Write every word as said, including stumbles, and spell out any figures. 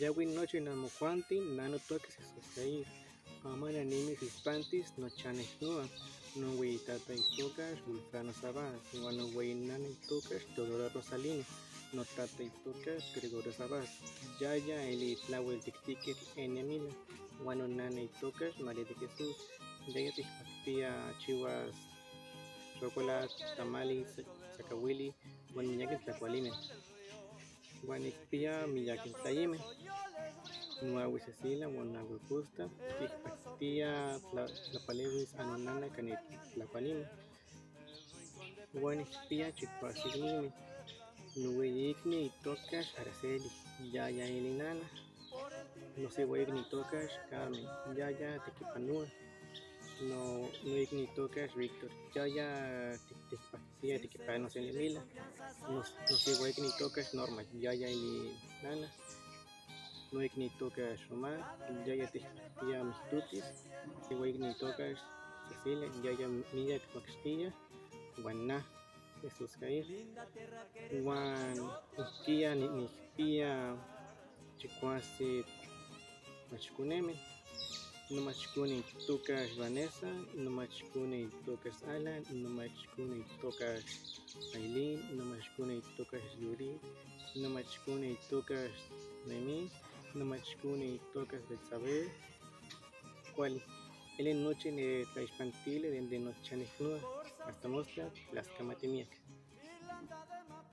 Yawin nochi namojuanti, na notoka Jesús Jair. Aman nanemi Sispantis, nochan Ejnua. Noweyi tata itoka Wilfrano Sabas, uan noweyi nana itoka Dolora Rosalino. Notata itoka Gregorio Sabas. Yaya eli tlawel tiktikitl Enia Mila, uan nonana itoka María de Jesús. Yaya tikpaktia chiwas chocolate, tamali, sa-, sakawili, uan miyakin tlakualime. Uan nikpia miyakin tlayime. Noawi Cecilia uan noawi Justa, tikpaktia tla-, tlapalewis anonana kan tlakualime. Uan nikpia chikuasiknime. Noweyi ikni itoka Araceli, yaya eli nana. Nosiwa ikni itoka Carmen, yaya tekipanoa. No, noikni itoka Víctor, yaya tik-, tikpaktia tekipanos Enia Mila. Nos-, nosiwa ikni itoka Norma, yaya eli nana. Noikni itoka Román, yaya tikpaktia mijtotis. Nosiwa ikni itoka Cecilia, yaya miyak makixtia. Uan na, Jesús Jair. Uan nikpia ni-, nikpia chikuase machkoneme. Nomachkone itoka Vanessa, nomachkone itoka Alan, nomachkone itoka Aileen, nomachkone itoka Yuri, nomachkone itoka Noemí, nomachkone itoka Betsabé. Kuali. Ele nochi ne tlaixpantili de, de nochan Ejnua. Hasta mostla, tlaxkamati miak.